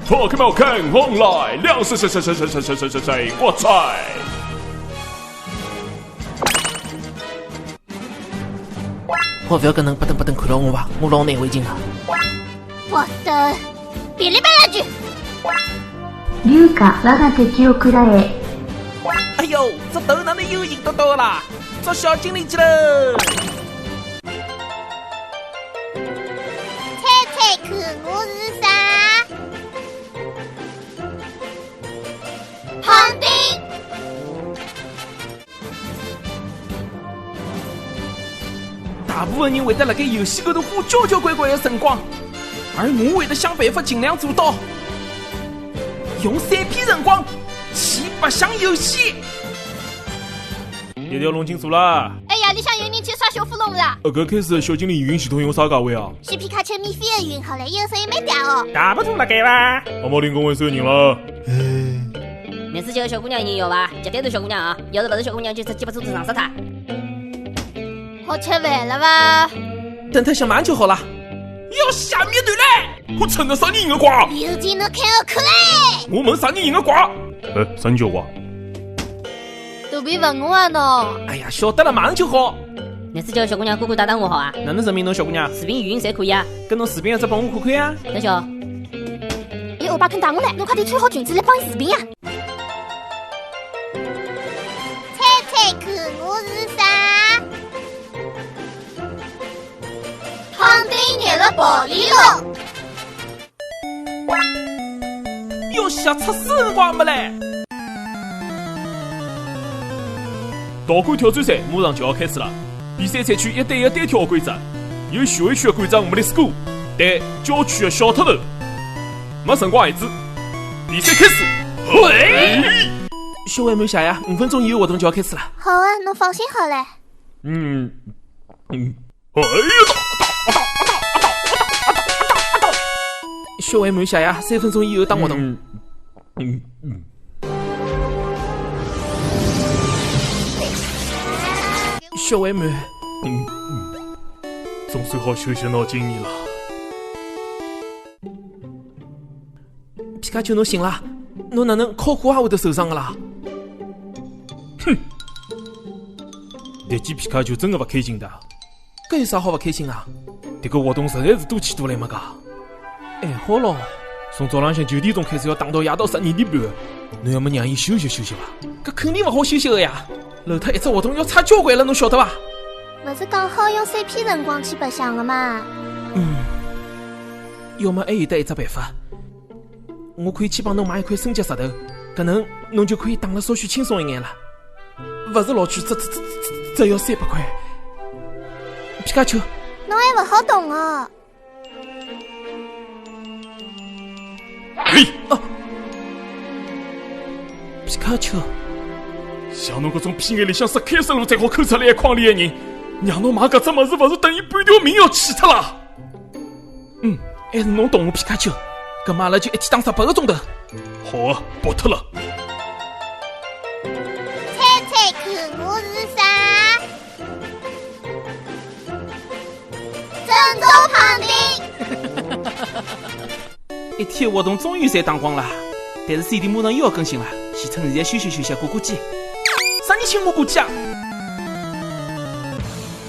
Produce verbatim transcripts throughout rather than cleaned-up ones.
Pokemon看红来，两岁岁岁岁岁岁岁岁岁国菜。好，覅搿能不等不等看牢我伐？我老难为情啊。我的，噼里啪啦句。龍華、我が敵を食らえ。哎呦，这头哪能又赢得到啦？捉小精灵去了。猜猜看我是啥？胖丁。大部分人会得辣盖游戏高头花交交关关的辰光，而我会得想办法尽量做到用三P辰光去白相游戏。 一条龙进组啦！哎呀，里向有人去刷小乌龙啦！呃，搿开始小精灵语音系统用啥价位啊？是皮卡丘免费的运好了，有声音没掉哦。大不图了该伐？阿毛林公会收人了。每次叫小姑娘一定有吧？绝对是小姑娘啊！要是不是小姑娘，就直接把车子上杀他。好吃饭了吧？等他想忙就好了。要下面对嘞！我趁着啥人赢个瓜？有劲能开个口嘞！我们啥人赢个瓜？哎，啥人叫瓜？ 肚皮问我啊喏。哎呀，晓得了，马上就好。每次叫小姑娘过过打打我好啊？哪能证明侬小姑娘？视频语音侪可以啊。跟侬视频要再帮我看看啊。等小。哎，我爸肯打我嘞，侬快点穿好裙子来帮伊视频呀。猜猜看我是啥？胖丁捏了暴力了。 要下出死辰光没嘞！道馆挑战赛马上就要开始了，比赛采取一对一单挑规则，有徐汇区的馆长Mlisco对郊区的小特头。没辰光限制，比赛开始。喂，小妹妹想呀，五分钟以后活动就要开始了。好啊，侬放心好嘞。嗯嗯。 哎呀！小妹妹想呀，三分钟以后打活动。嗯嗯嗯。小妹妹，嗯嗯。总算好休息脑筋了。皮卡丘侬醒了？侬哪能靠过也会得受伤个啦？哼！迭记皮卡丘真个勿开心的。 搿有啥好勿开心啊？迭个活动实在是多起多来么个。哎，好咯，从早浪向九点钟开始要打到夜到十二点半，侬要么让伊休息休息伐？搿肯定勿好休息个呀，漏脱一只活动要差交关了，侬晓得伐？勿是讲好用三P辰光去白相个嘛？嗯，要么还有得一只办法，我可以去帮侬买一块升级石头，搿能侬就可以打了稍许轻松一眼了。 勿是老贵，只只只只只要三百块。皮卡丘，侬还勿好懂哦。嘿，皮卡丘，像侬搿种屁眼里向塞开塞露才好抠出来一框里个人，让侬买搿只物事，勿是等于半条命要去脱了？ 嗯，还是侬懂我皮卡丘，搿么阿拉就一天打十八个钟头。好啊，爆脱了。猜猜看我是啥？珍珠胖丁。一天活动终于侪打光了，但是C D马上又要更新了，先趁现在休息休息，过过瘾。啥人请我过瘾啊？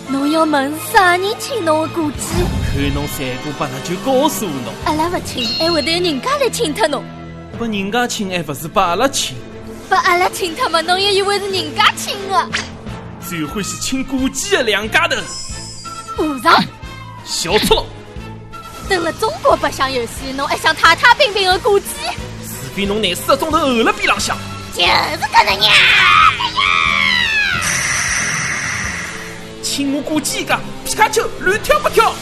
侬要问是啥人请侬个过瘾？看侬三姑八辣就告诉侬。阿拉勿请，还会得有人家来请脱侬。拨人家请还勿是拨阿拉请？拨阿拉请脱嘛，侬也以为是人家请个？最欢喜请过瘾个两家头。和尚，小赤佬。 蹲辣中国白相游戏，侬还想太太平平个过瘾？除非侬廿四个钟头候辣边浪向。就是搿能样。请我过瘾个，皮卡丘乱跳八跳。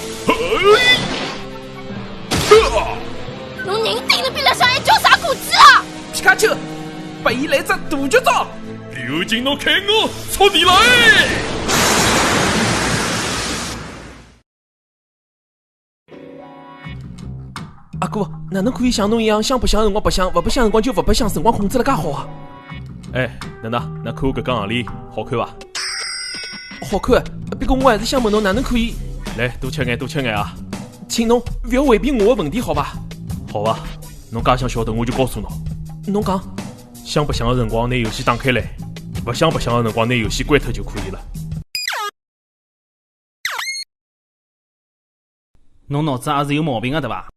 侬人蹲辣边浪向还叫啥过瘾啊？皮卡丘，拨伊来只大绝招。刘金侬看我，戳地来！ 阿哥，哪能可以像侬一样想白相辰光白相，勿白相辰光就勿白相，辰光控制了介好啊？哎，哪能，㑚看我搿个行李好看伐？好看，不过我还是想问侬哪能可以……来，多吃眼，多吃眼啊！请侬勿要回避我的问题，好伐？好伐？侬介想晓得，我就告诉侬。侬讲，想白相个辰光，拿游戏打开来；勿想白相个辰光，拿游戏关脱就可以了。侬脑子也是有毛病个对伐？